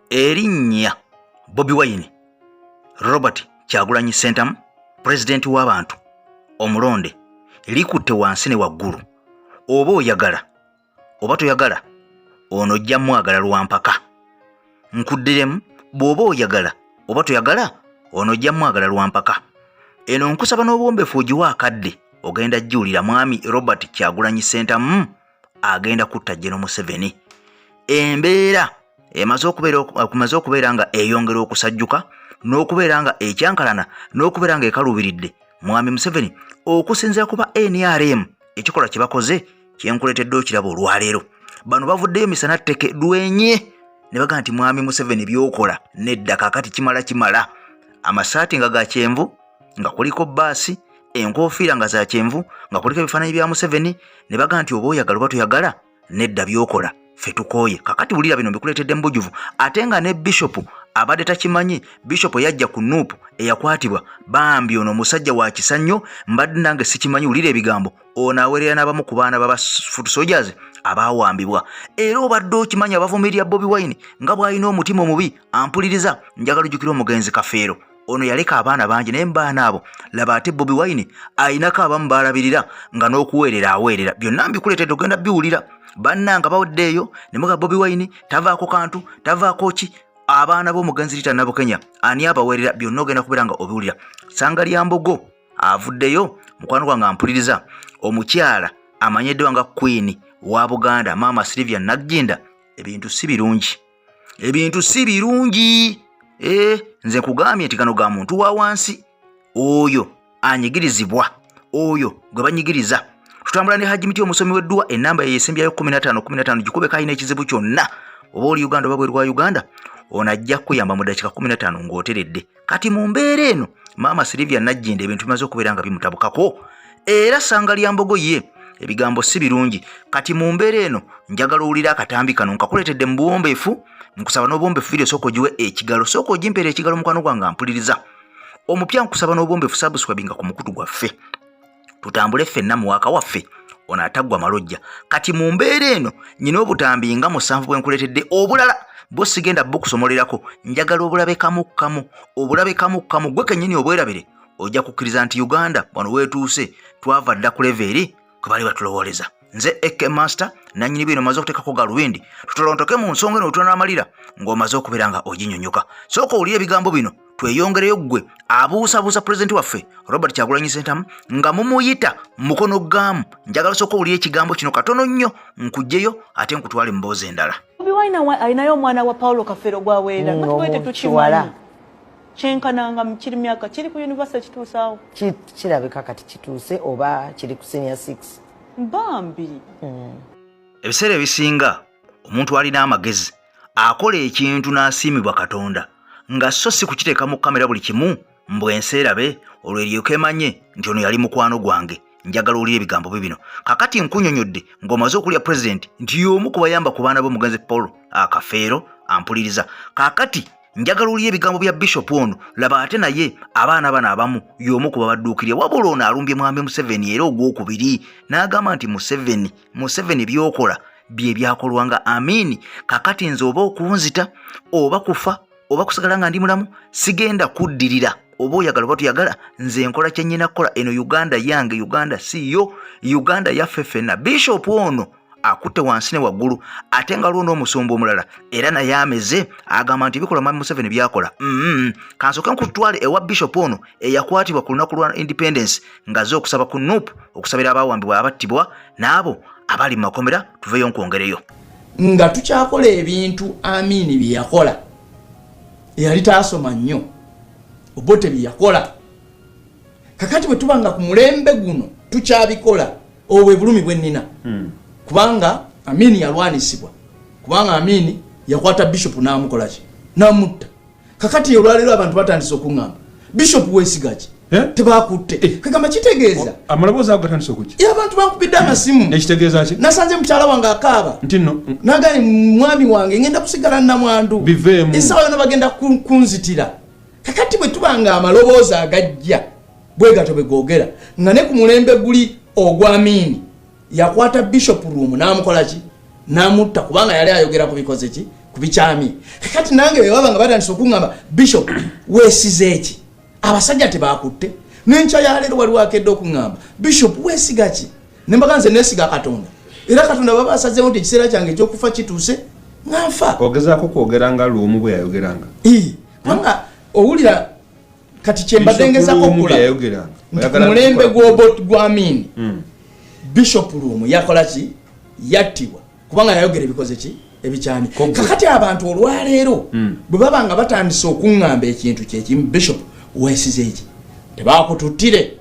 Erinnya Bobi Wine, Robert Kyagulanyi Ssentamu, pulezidenti w'abantu omulonde, likutte wansi ne waggulu. Oba oyagala oba toyagala, ono ojja mwagala lwampaka. Nkuddiremu, bw'oba oyagala oba toyagala, ono ojja mwagala lwampaka. Eno nkusaba n'obuwombeefu ogiwe akadde, ogenda jjuulira mwami Robert Kyagulanyi Ssentamu agenda kutta General Museveni. Embeera emaze okubeera nga eyongera okusajjuka n'okubeera nga ekyankalana n'okubeera nga ekaluubiridde mwami Museveni okusinziira kuba NRM ekikolwa kye bakoze kyenkuleetedde okiraba olwaleero. Bano bavuddeyo misana tteke lwenye ne bagamba nti mwami Museveni by'okola nedda, kaakati kimala kimala. Amasaati nga ga kyenvu nga kuliko bbaasi, enkofiira nga za kyenvu nga kuliko ebifaananyi bya Museveni, ne bagamba nti oba oyagala oba toyagala, nedda, by'okola ffe tukooye. Kakati wulira bino mbikuleetedde mu bujuvu, ate nga ne bishopu abadde takimanyi. Bishopu eyajja ku NUP eyakwatibwa, bambi ono omusajja wa kisa nnyo, mbadde nange sikimanyi. Wulira ebigambo, ono awerera n'abamu ku baana baba foot soldiers abaawambibwa. Era obadde okimanyi abavumirira Bobi Wine nga bw'alina omutima omubi? Ampuliriza, njagala ojjukira omugenzi Kafeero ono yaleka abaana bangi, naye mubaana abo laba ate Bobi Wine ayinako abamu baalabirira nga n'okuweerera aweerera. Byonna mbikuleetedde, ogenda biwulira. Bannanga baweddeeyo ne muga Bobi Wine tavaako kantu, tavaako ki, abaana b'omugenzi Rita Nabukenya ani abaweerera? Byonna ogenda kubeera nga obiwulira. Sanga lya Mbogo avuddeyo, mukwano gwange ampuliriza, omukyala amanyiddwa nga Queen wa Buganda, Maama Sylvia Nagginda, ebintu si birungi, ebintu si birungi. Nze nkugambye nti gano ga muntu wa wansi, oyo anyigirizibwa, oyo gwe banyigiriza. Tutambula ne Hajji Miti, omusomi w'edduwa. Ennamba ye yesembyayo 15 15, gikubeko alina ekizibu kyonna, oba oli Uganda oba bweru wa Uganda, ono ajja kukuyamba mu ddakiika 15 ng'oteredde. Kati mu mbeera eno, Maama Sylvia Nagginda ebintu bimaze okubeera nga bimutabukako, era Sanga lya Mbogo ye ebigambo si birungi. Kati mu mbeera eno njagala owulira akatambi kano nkakuleetedde mu buwombeefu, nkusaba n'obuwombeefu vidiyo sooka ogiwe ekigalo, sooka ogimpeera ekigalo. Mukwano gwange ampuliriza omupya, nkusaba n'obuwombeefu subscribinga ku mukutu gwaffe, tutambule ffenna muwaaka waffe ono ataggwa malojja. Kati mu mbeera eno nyina obutambi nga 7 bwe nkuleetedde, obulala bwo sigenda bukusomolerako. Njagala obulabe kamu kamu, obulabe kamu kamu, gwe kennyini obwerabire, ojja kukkiriza nti Uganda wano weetuuse twava dda ku level eri kwe bali batulowooleza. Nze AK Master nannyini bino, omaze okuteekako galubindi, tutolontoke mu nsonga eno wetunaamalira ng'omaze okubeera nga oginyonyoka. Sooka owulire ebigambo bino, tweyongereyo. Ggwe abuusabuusa pulezidenti waffe Robert Kyagulanyi Ssentamu nga mumuyita mukono gaamu, njagala sooka owulire ekigambo kino katono nnyo, nkugjeyo ate nkutwale mu mboozi endala. Bobi Wine alinayo omwana wa Paulo Kafeero gwaweerera nga tubadde tetukimanyi. Kyenkananga kiri myaka kiri ku university kituusaawo. Kirabika kati kituuse oba kiri ku senior 6. Bambi. Ebiseera ebisinga omuntu alina amagezi akola ekintu n'asiimibwa Katonda, nga so si kukiteeka mu kamera buli kimu mbwe ensi erabe, olwo eryoke emanye nti ono yali mukwano gwange. Njagala owulire ebigambo bye bino. Kakati nkunyonyodde ng'omaze okulya pulezidenti nti y'omu ku bayamba ku baana b'omugenzi Paul Akafeero ampuliriza. Kakati njagala owulire ebigambo bya bishop ono, laba ate naye abaana bano abamu y'omu ku babadduukirye. Wabula ono alumbye mwami Museveni era ogwokubiri n'agamba nti Museveni, Museveni by'okola bye byakolwanga Amini. Kakati nze oba okunzita oba kufa oba kusigala nga ndi mulamu, sigenda kuddirira. Oba oyagala oba toyagala, nze nkola kye nnyina kukola. Eno Uganda yange, Uganda si yo, Uganda yaffe ffenna. Bishop ono akutte wansi ne waggulu, ate nga lwo n'omusumba omulala era naye ameze agamba nti ebikola mwami Museveni byakola. Kansooke nkutwale ewa bishop ono eyakwatibwa ku lunaku lwa independence ng'azze okusaba ku NUP, okusabira abaawambibwa, abattibwa n'abo abali mu makomera. Tuveeyo nkwongereyo. Nga tukyakola ebintu Amini bye yakola, eyali taasoma nnyo, Obote bye yakola, kakati bwe tuba nga ku mulembe guno tukyabikola, obwo bwe bulumi bwe nnina. Kubanga Amini yalwanisibwa, kubanga Amini yakwata bishop n'amukola ki? N'amutta. Kakati olwaleero abantu batandise okuŋŋamba, "Bishop weesiga ki?" Eh? Tebakutte. Kagamba kitegeeza Amaloboozi ago gatandise okujja. Ye abantu bankubidde amasimu. Ekitegeeza ki? Nasanze mukyala wange akaaba. Nti nno nagani, "Mwami wange, ngenda kusigala namwandu." Biveemu. Essaawa yona bagenda kunzitira. Kakati bwe tuba nga amaloboozi agajja bwe gatyo bwe googera, nga ne ku mulembe guli ogw'Amiini yakwata bishop room n'amukola ki? Namutta kubanga yali ayogera ku bikoze ki, ku bikyamye. Kati nange bwebaba nga batandise okuŋŋamba, "Bishop, weesize eki?" Abasajja tebakutte. Nenkya yaleero waliwo akedde okuŋŋamba, "Bishop, weesiga ki?" Nembaga, "Nze neesiga Katonda, era Katonda baba asazeewo nti ekiseera kyange ekyokufa kituuse, nga nfa." Ogezaako kwogera nga Luwum bwe yayogeranga? Kubanga owulira kati kyembadde ngezako Luwum bwe okula yayogeranga. nti ku Oyagala mulembe gwa Amini, Bishop Luwum yakola ki? Yattibwa kubanga yayogera ebikoze ki? Ebikyami. Kogwe. Kakati abantu olwaleero bwe baba nga batandise okuŋŋamba ekintu kyekimu, "Bishop, weesize eki? Tebakututtire?"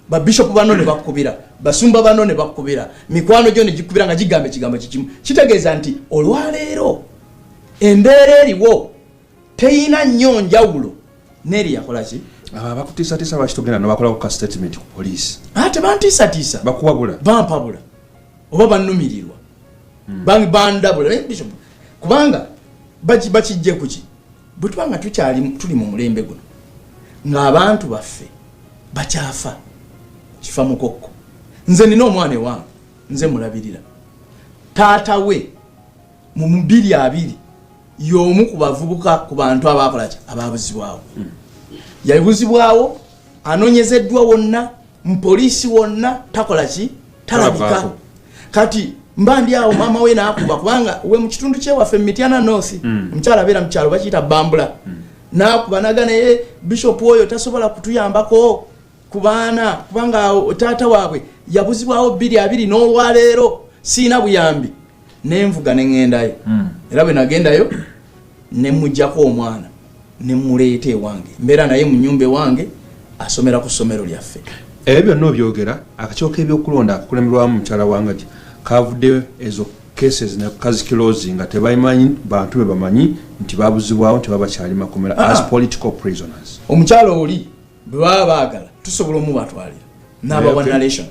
Babishopu bano ne bakubira, basumba bano ne bakubira, mikwano gyo ne gikubira nga gigamba ekigambo kikimu, kitegeeza nti olwaleero embeera eriwo teyina nnyo njawulo neeri yakola ki. Abo abakutiisatiisa, lwaki togenda nobakolako ka statement ku poliisi? Ah, tebantiisatiisa. Bakuwabula? Bampabula oba bannumirirwa. Bandabula. Naye Bishop, kubanga bakijje kuki? Bwe tuba nga tukyali tuli mu mulembe guno ng'abantu baffe bakyafa kifa mukokko, nze nina omwana ewange, nze mulabirira. Taata we mu 2020 y'omu ku bavubuka, ku bantu abakolaki, ababuzibwawo. Yabuzibwawo, anoonyezeddwa wonna mu poliisi wonna, takola ki? Talabika. Talabwako. Kati mba ndi awo, maama we naakuba, kubanga we mu kitundu kyewaffe mu Mityana North, omukyala abeera mu kyalo bakiyita Bambula, naakuba naga, "Naye bishop oyo tasobola kutuyambako ku baana, kubanga awo taata waabwe yabuzibwawo 2020, n'olwaleero siina buyambi." Nenvuga neŋŋendayo, era bwe nagendayo nemugjako omwana nemuleeta ewange, mbeera naye mu nyumba ewange, asomera ku ssomero lyaffe. Ebyo byonna obyogera, akakiiko k'ebyokulonda akakulemberwamu mukyala Wangagi kavuddeyo ezo cases nekaziclose nga tebamanyi bantu be bamanyi nti babuzibwawo, nti babakyali makomera as political prisoners. Omukyala oli bwe baba baagala, tusobola omubatwalira n'abawa narration,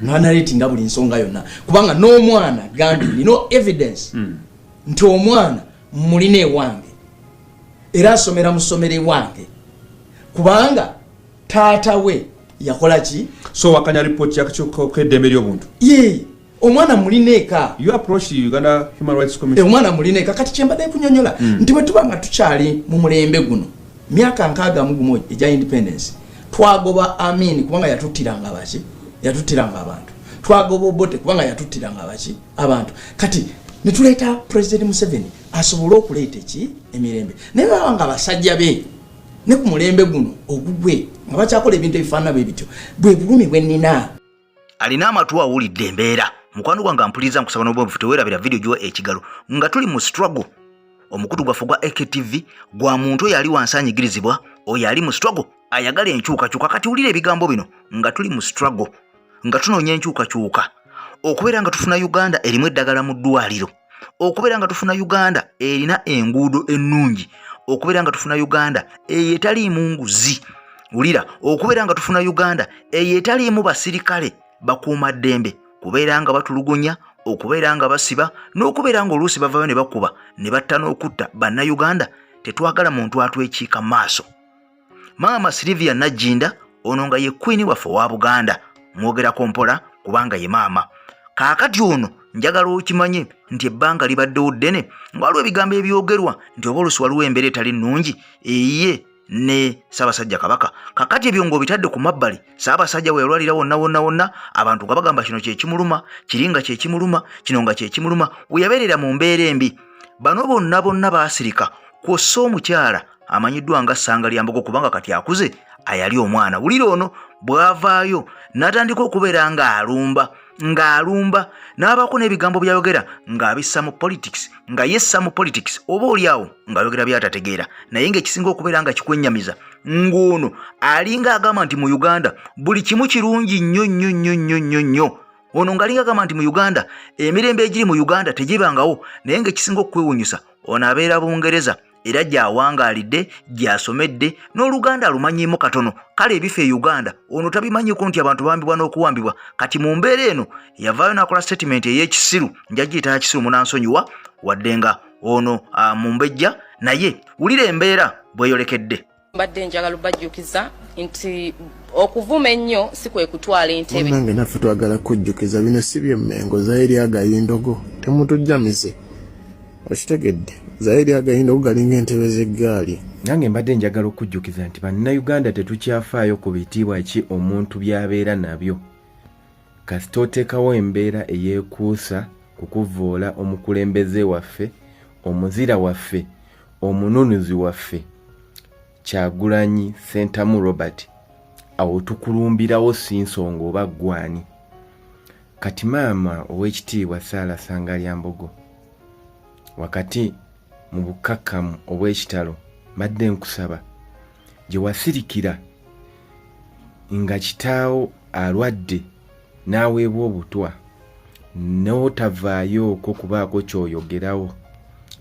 nanarratinga buli nsonga yonna, kubanga n'omwana gambye nina evidence nti omwana mulina ewange, era asomera mu ssomero ewange, kubanga taata we yakola ki? So wakanya report y'akakiiko k'eddembe ly'obuntu? Ye, omwana mulina eka. You approach the Uganda Human Rights Commission? Omwana mulina eka. Kati kyembadde kunyonyola nti bwe tuba nga tukyali mu mulembe guno, myaka 61 egya independence, twagoba Amini kubanga yatuttiranga baki? Yatuttiranga abantu. Twagoba Obote kubanga yatuttiranga baki? Abantu. Kati netuleeta President Museveni asobole okuleeta eki? Emirembe. Naye baba nga basajja be ne ku mulembe guno ogugwe nga bakyakola ebintu ebifaanana bwe bityo, bwe bulumi bwe nnina. Alina amatu awulidde embeera. Mukwano gwange ampuliriza, nkusaba n'obwebufu, teweerabira vidiyo giwa ekigalo. Nga tuli mu struggle, omukutu gwaffe gwa AKTV gwa muntu oyo ali wansi anyigirizibwa, oyo ali mu struggle ayagala enkyukakyuka. Kati wulira ebigambo bino: nga tuli mu struggle, nga tunoonya enkyukakyuka, okubeera nga tufuna Uganda erimu eddagala mu ddwaliro, okubeera nga tufuna Uganda erina enguudo ennungi, okubeera nga tufuna Uganda eyo etaliimu nguzi, wulira, okubeera nga tufuna Uganda eyo etaliimu basirikale bakuuma ddembe kubeera nga batulugunya, okubeera nga basiba, n'okubeera nga oluusi bavayo ne bakuba ne batta n'okutta Bannayuganda, tetwagala muntu atwekiika maaso. Maama Silivia Najjinda ono nga ye queen waffe owa Buganda, mwogerako mpola kubanga ye maama. Kaakati ono njagala okimanye nti ebbanga libaddewo ddene nga waliwo ebigambo ebyogerwa nti oba oluusi waliwo embeera etali nnungi eyiye ne Ssaabasajja Kabaka. Kakati ebyo ng'obitadde ku mabbali, Ssaabasajja we yalwalira wonna wonna wonna, abantu nga bagamba kino kyekimuluma, kiri nga kyekimuluma, kino nga kyekimuluma, we yabeerera mu mbeera embi, bano bonna bonna baasirika, kwossa omukyala amanyiddwa nga Ssanga Lyambogo, kubanga kati akuze ayali omwana. Wulira ono bw'avaayo n'atandika okubeera ng'alumba, ng'alumba, n'abaako n'ebigambo by'ayogera ng'abissa mu politics, nga yessa mu politics, oba oli awo ng'ayogera by'atategeera. Naye ng'ekisinga okubeera nga kikwennyamiza, ng'ono alinga agamba nti mu Uganda buli kimu kirungi nnyo nnyo nnyo nnyo nnyo nnyo. Ono ng'alinga agamba nti mu Uganda emirembe egiri mu Uganda tegibangawo. Naye ng'ekisinga okukwewunyusa, ono abeera Bungereza, era gy'awangaalidde, gy'asomedde, n'Oluganda alumanyiimu katono. Kale ebifa e Uganda ono tabimanyiko nti abantu bambibwa n'okuwambibwa. Kati mu mbeera eno yavaayo n'akola statement ey'ekisiru, njagiyita ya kisiru, munansonyiwa, wadde nga ono mumbejja, naye wulira embeera bweyolekedde. Mbadde njagala obajjukiza Nti okuvuma ennyo si kwe kutwala entebe. Munnange naffe twagala kujjukiza bino si by'Emmengo Zaire agayindogo temutujjamize okitegedde Zaire agayindogo galinga entebe z'eggaali. Nange mbadde njagala okujjukiza nti bannayuganda tetukyafaayo ku bitiibwa ki omuntu by'abeera nabyo kasita oteekawo embeera eyeekuusa ku kuvvoola omukulembeze waffe, omuzira waffe, omununuzi waffe Kyagulanyi Ssentamu Robert awo tukulumbirawo si nsonga oba ggwani. Kati maama ow'ekitiibwa Sarah Ssangalyambogo wakati mu bukkakkamu obw'ekitalo mbadde nkusaba gye wasirikira nga kitaawo alwadde n'aweebwa obutwa n'otavaayooko kubaako ky'oyogerawo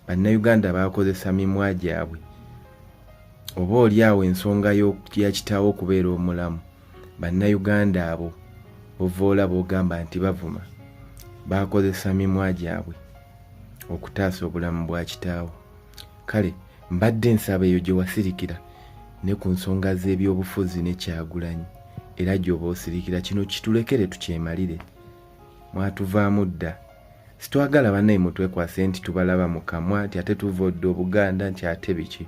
bannayuganda baakozesa mimwa gyabwe oba oli awo ensonga ya kitaawo okubeera omulamu bannayuganda abo bovoola b'ogamba nti bavuma baakozesa mimwa gyabwe okutaasa obulamu bwa kitaawo kale mbadde nsaba eyo gye wasirikira ne ku nsonga z'ebyobufuzi ne Kyagulanyi era gy'oba osirikira kino kitulekere tukyemalire mwatuvaamu dda sitwagala banaye mutwekwase nti tubalaba mu kamwa nti ate tuvodde obuganda nti ate biki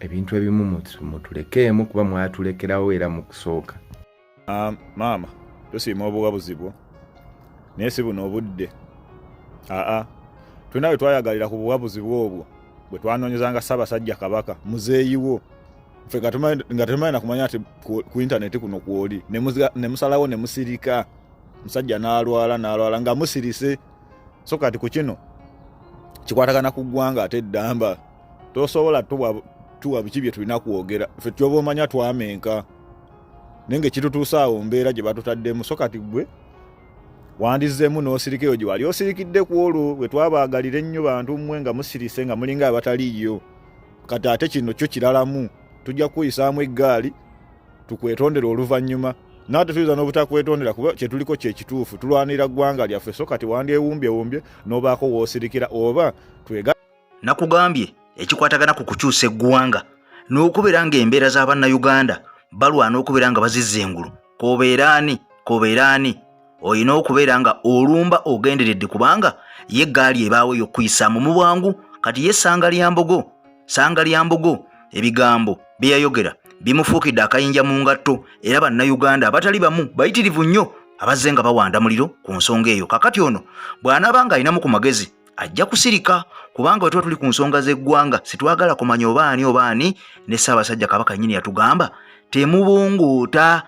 ebintu ebimu mutulekeemu kuba mwatulekerawo era mu kusooka. Maama tusiima obuwabuzi bwo naye si buno obudde aa tulina we twayagalira ku buwabuzi bwo obwo bwe twanoonyezanga Ssaabasajja Kabaka muzeeyi wo ffe nga tetumanyi nakumanya nti ku intaneti kuno kwoli ne musalawo ne musirika musajja n'alwala n'alwala nga musirise so kati ku kino kikwatagana ku ggwanga ate eddamba tosobola tuwa biki bye tulina kwogera ffe kyoba omanya twamenka naye nga ekitutuusa awo mbeera gye batutaddemu so kati gwe wandizzeemu n'osirika eyo gye wali osirikidde ku olwo bwe twabaagalira ennyo bantu mmwe nga musirise nga mulinga abataliiyo kati ate kino kyo kiralamu tujja kukuyisaamu eggaali tukwetondere oluvannyuma naye tetuyinza n'obutakwetondera kuba kyetuliko kyekituufu tulwanirira ggwanga lyaffe so kati wandyewumbyewumbye n'obaako w'osirikira oba twega Nakugambye ekikwatagana ku kukyusa eggwanga n'okubeera ng'embeera za Bannayuganda balwana okubeera nga bazizza engulu k'obeera ani k'obeera ani olina okubeera nga olumba ogenderedde kubanga ye eggaali ebaawo ey'okuyisaamu mu bwangu kati ye ssanga lya mbogo ssanga lya mbogo ebigambo bye yayogera bimufuukidde akayinja mu ngatto era bannayuganda abatali bamu bayitirivu nnyo abazze nga bawanda muliro ku nsonga eyo kakati ono bw'anaaba ng'alinamu ku magezi ajja kusirika kubanga bwe tuba tuli ku nsonga z'eggwanga sitwagala kumanya oba ani oba ani ne Ssaabasajja Kabaka nnyini yatugamba temubongoota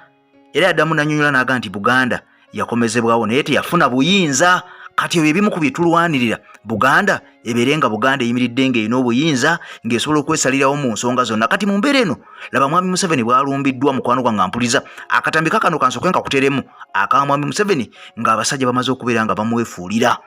era yaddamu nanyonyola n'aga nti Buganda yakomezebwawo naye teyafuna buyinza kati ebyo ebimu ku bye tulwanirira Buganda ebeere nga Buganda eyimiridde ng'erina obuyinza ng'esobola okwesalirawo mu nsonga zonna kati mu mbeera eno laba Mwami Museveni bw'alumbiddwa mukwano gwange ampuliza akatambi kakano kansooke nkakuteremu aka Mwami Museveni ng'abasajja bamaze okubeera nga bamwefuulira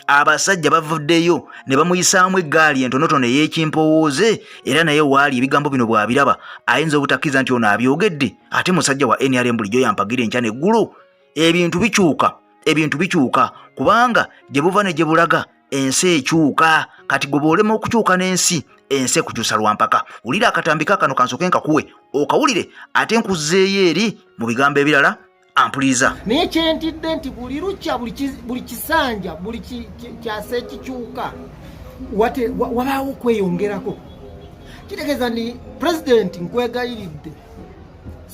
abasajja bavuddeyo ne bamuyisaamu eggaali entonotono ey'ekimpowooze era naye waali ebigambo bino bw'abiraba ayinza obutakkiriza nti ono abyogedde ate musajja wa nrm bulijjo yampagira enkya n'eggulo ebintu bikyuka ebintu bikyuka kubanga gye buva ne gye bulaga ensi ekyuka kati gwe bw'olema okukyuka n'ensi ensi ekukyusa lwampaka wulira akatambi kakano kansooke nkakuwe okawulire ate nkuzzeeyo eri mu bigambo ebirala ampuliriza naye kyentidde nti buli lukya buli kisanja buli kyasa ekikyuka wabaawo okweyongerako kitegeeza nti pulezidenti nkwegayiridde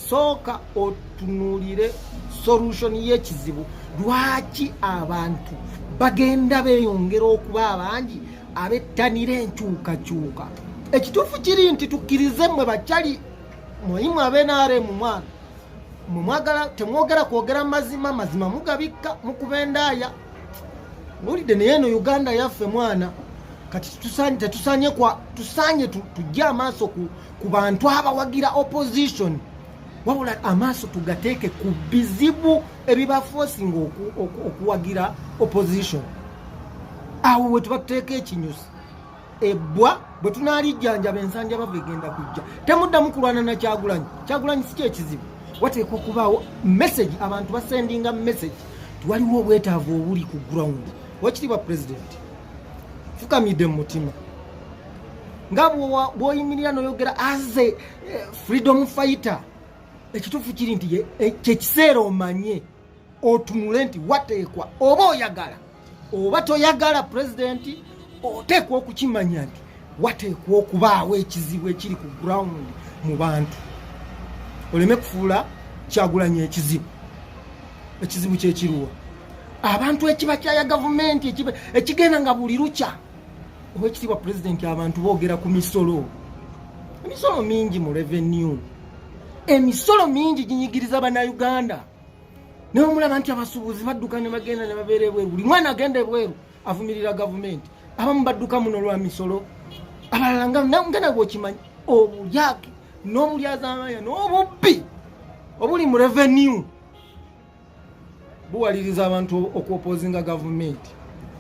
sooka otunuulire solution y'ekizibu lwaki abantu bagenda beeyongera okuba abangi abettanira enkyukakyuka ekituufu kiri nti tukkirize mmwe bakyali mweyimu abenrm mwana mwe mwagala temwogera kwogera mazima mazima mugabikka mukuba endaaya owulidde naye eno uganda yaffe mwana kati tetusanye kwa tusanye tujje amaaso ku, ku bantu abawagira opposition wabula amaaso tugateeke ku bizibu ebibafosinga okuwagira opposition awo wetuba tuteeka ekinyusi ebbwa bwe tunalijjanjaba ensanja bava egenda kujja temuddamu kulwana na kyagulanyi kyagulanyi si kyekizibu wateekwa okubaawo message abantu basendinga message tiwaliwo obwetaavu obuli ku ground wakitiibwa president fukamidde mu mutima nga bwoyimirira noyogera as a eh, freedom fighter Ekituufu kiri nti kyekiseera omanye otunule nti wateekwa oba oyagala oba toyagala pulezidenti, oteekwa okukimanya nti wateekwa okubaawo ekizibu ekiri ku ground mu bantu, oleme kufuula Kyagulanyi ekizibu. Ekizibu kyekiruwa? Abantu ekibakyaya gavumenti ekigenda nga buli lukya. Owekitiibwa pulezidenti, abantu boogera ku misolo, emisolo mingi mu revenue, emisolo mingi ginyigiriza Bannayuganda. Naye omulaba nti abasuubuzi badduka ne bagenda ne babeera ebweru. Buli mwana agenda ebweru avumirira gavumenti. Abamu badduka muno lwa misolo, abalala nga nabwe okimanyi obulyake n'obulyazamanya n'obubbi obuli mu revenue buwaliriza abantu okuopposinga gavumenti.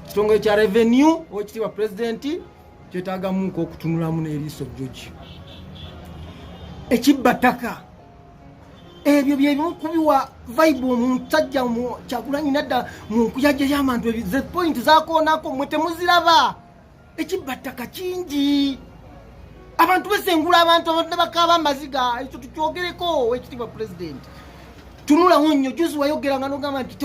Ekitongole kya revenue, owekitiibwa pulezidenti, kyetaagamuko okutunulamu n'eriiso jjogi. Ekibba ttaka, ebyo byebimu kubiwa vibe omusajja Kyagulanyi nadda mu nkuyajja y'abantu. Ze point zakoonako mwe temuziraba. Ekibba ttaka kingi, abantu besengula abantu, abantu ne bakaaba amaziga. Ekyo tukyogereko. Owekitiibwa pulezidenti, tunulawo nnyo. Juzi wayogeranga nogamba nti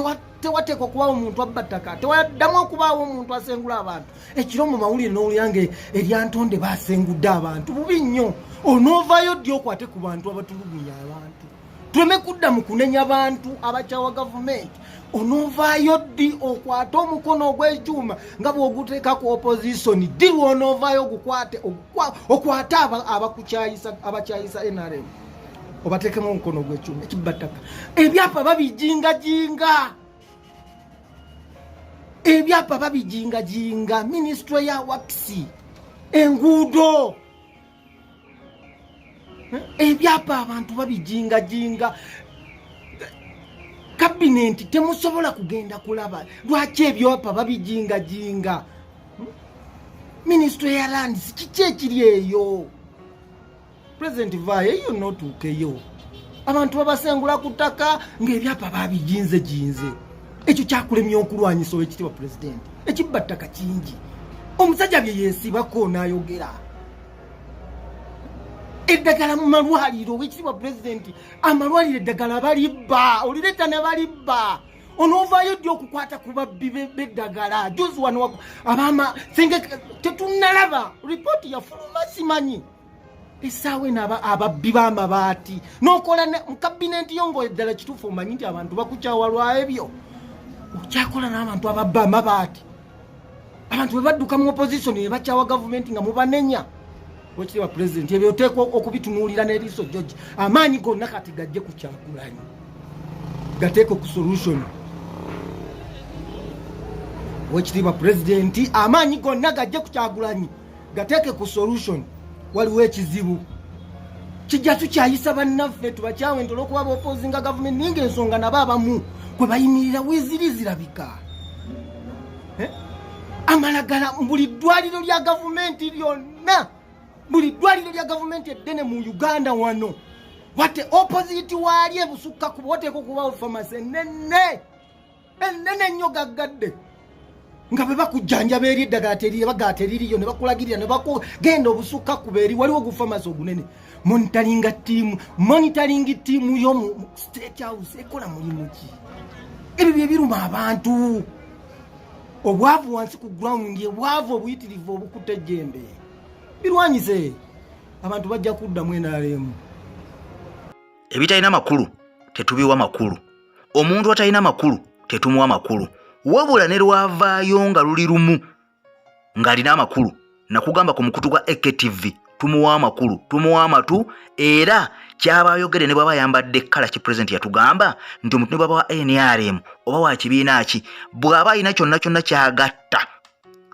tewateekwa okubaawo omuntu abba ttaka, tewaddamu okubaawo omuntu asengula abantu. Ekiro mu mawulire n'owulira nga eryantonde basengudde abantu bubi nnyo. Onoovaayo ddi okwate ku bantu abatulugunya abantu, tuleme kudda mu kunenya bantu abakyawa gavumenti? Onoovaayo ddi okwate omukono ogw'ekyuma nga bw'oguteeka ku opposition? Ddi lwonoovaayo ogukwate, okwate abakukyayisa, abakyayisa NRM, obateekemu omukono ogw'ekyuma? Ekibbattaka, ebyapa babijingajinga, ebyapa babijingajinga. Minisitule ya works, enguudo, ebyapa abantu babijingajinga. Kabinenti temusobola kugenda kulaba lwaki ebyapa babijingajinga. Minisitule ya lands, kiki ekiri eyo? Pulezidenti, vaayo eyo notuukeyo. Abantu babasengula ku ttaka ng'ebyapa babijinzejinze. Ekyo kyakulemya okulwanyisa, owekitiibwa pulezidenti. Ekibba ttaka kingi, omusajja bye yeesibako n'ayogera. Eddagala mu malwaliro, owekitiibwa pulezidenti, amalwaliro eddagala balibba, olireeta ne balibba. Onoovaayo ddi okukwata ku babbi b'eddagala? Juzi wano abama senge tetunalaba ripooti yafuluma, simanyi essaawa eno. Ababbi b'amabaati n'okola mu kabinenti yo nga eddala kituufu omanyi nti abantu bakukyawa lwa ebyo, okyakola n'abantu ababba amabaati. Abantu bwe badduka mu opposition ne bakyawa gavumenti nga mubanenya. Wekitiibwa pulezidenti, ebyo oteekwa okubitunuulira n'eriiso jjogi. Amaanyi gonna kati gajje ku Kyagulanyi, gateeke ku solution. Wekitiibwa pulezidenti, amaanyi gonna gajje ku Kyagulanyi, gateeke ku solution. Waliwo ekizibu kijja tukyayisa bannaffe, tubakyawe nti olwokuba bopposinga gavumenti, naye ngaensonga nabo abamu kwe bayimirira weziri zirabika. Eh? Amalagala buli ddwaliro lya gavumenti lyonna, buli ddwaliro lya gavumenti eddene mu Uganda wano, wate opposite waali ebusukka kuba wateeka okubawo famasi enene enene ennyo gaggadde nga bwe bakujjanjaba eri eddagala teribagaa teririyo ne bakulagirira ne bakugenda obusukka kuba eri waliwo ogufamasi ogunene. Monitoring team, monitoring team yo mu State House ekola mulimu ki? Ebyo bye biruma abantu, obwavu wansi ku ground, obwavu obuyitirivu obukutta ejjembe. Birwanyise, abantu bajja kuddamu NRM. Ebitalina makulu tetubiwa makulu, omuntu atalina makulu tetumuwa makulu, wabula ne lwavaayo nga luli lumu ng'alina amakulu. Nakugamba ku mukutu gwa AKTV tumuwa amakulu, tumuwa amatu, era kyaba ayogere ne bwaba ayambadde kkala ki. Pulezidenti yatugamba nti omuntu ne bwaba wa NRM oba wa kibiina ki, bw'aba alina kyonna kyonna kyagatta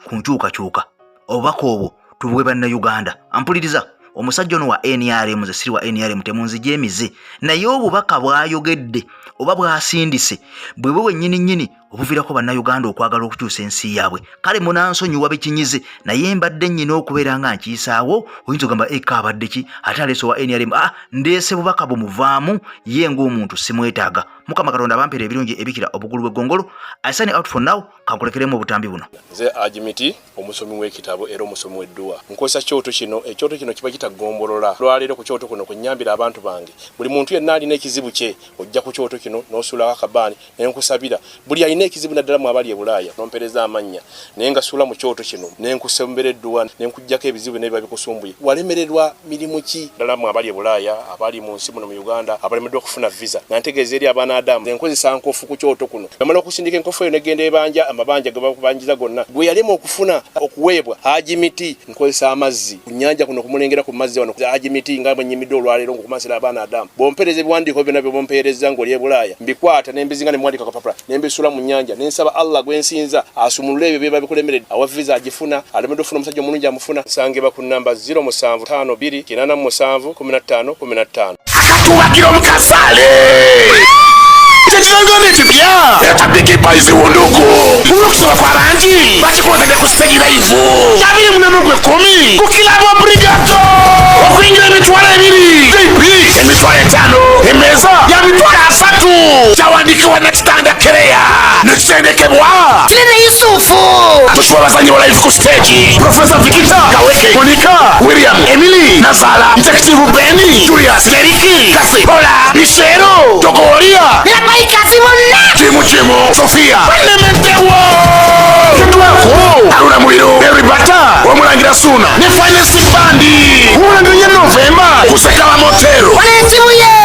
ku nkyukakyuka, obubaka obwo tubuwe Bannayuganda. Ampuliriza, omusajja ono wa NRM, ze siri wa NRM, temunzija emize, naye obubaka bw'ayogedde oba bw'asindise bwe bwe wennyini nnyini. Obuviirako Bannayuganda okwagala okukyusa ensi yaabwe. Kale munansonyiwa bikinyize, naye mbadde nnyina okubeera nga nkiyisaawo. Oyinza ogamba eka abadde ki ate aleese owa NRM? Ah, ndeese bubaka bumuvaamu ye ng'omuntu simwetaaga. Mukama Katonda abampeera ebirungi ebikira obugulu bw'eggongolo. I sign out for now, kankulekeremu obutambi buno. Nze Ajimiti, omusomi w'ekitabo era omusomi w'edduwa. Nkozesa kyoto kino, ekyoto kino kiba kitagombolola. Olwaleero ku kyoto kuno kwe nnyambira abantu bange. Buli muntu yenna alina ekizibu kye, ojja ku kyoto kino n'osuulako akabaani ne nkusabira. Buli alina ekizibu naddala mwe abali e Bulaaya, n'ompeereza amannya naye ngasuula mu kyoto kino ne nkusembera edduwa ne nkuggyako ebizibu byonna ebiba bikusumbuye. Walemererwa mirimu ki? Naddala mwe abali e Bulaaya, abali mu nsi muno mu Uganda abalemeddwa okufuna visa, nga ntegeeza eri abaana Adamu, nze nkozesa nkofu ku kyoto kuno. Bwemala okusindika enkofu eyo negenda ebanja amabanja gebakubanjiza gonna. Gwe yalema okufuna okuweebwa Haji Miti, nkozesa amazzi ku nnyanja kuno kumulengera ku mazzi wano Haji Miti nga bwe nnyimidde olwaleero ng'okumansira abaana Adamu. Bw'ompeereza ebiwandiiko byonna by'oba ompeerezza ng'oli e Bulaaya, mbikwata ne mbizinga ne mbiwandiika ku kapapula ne mbisuula mu nnyanja ne nsaba Allah gwe nsinza asumulule ebyo biba bikulemeredde. Awa visa agifuna, alemeddwa okufuna omusajja omulungi amufuna. Nsangibwa ku nnamba 0752 87 15 15. Akatubagira omukasaale kyekirangano ekipya ekya Big Boys Wundugu. Olw'okusaba kw'abangi bakikwatadde ku stage live 28 gw'ekumi ku Club Obrigado. Okuyingira 20,000, VIP 50,000, emmeeza ya 30,000. Kyawandiikibwa Nakitanda Kereya nekitendekebwa Kirene Yusufu. Tukiwa abazanyi ba live ku stage: Profesa Vikita Kaweke, Monica William, Emily Nazala, Detective Benny, Julius Leriki, Kase Kola, Mishero Togoria Nabayikazi bonna. Kimu Kimu, Sofia Banementewo, Kitwako, Haruna Muliro, Eribata Omulangira, Suna ne Finest Bandi. Omulangira ye Novemba kusekawa Motero. Wala ensimu ye.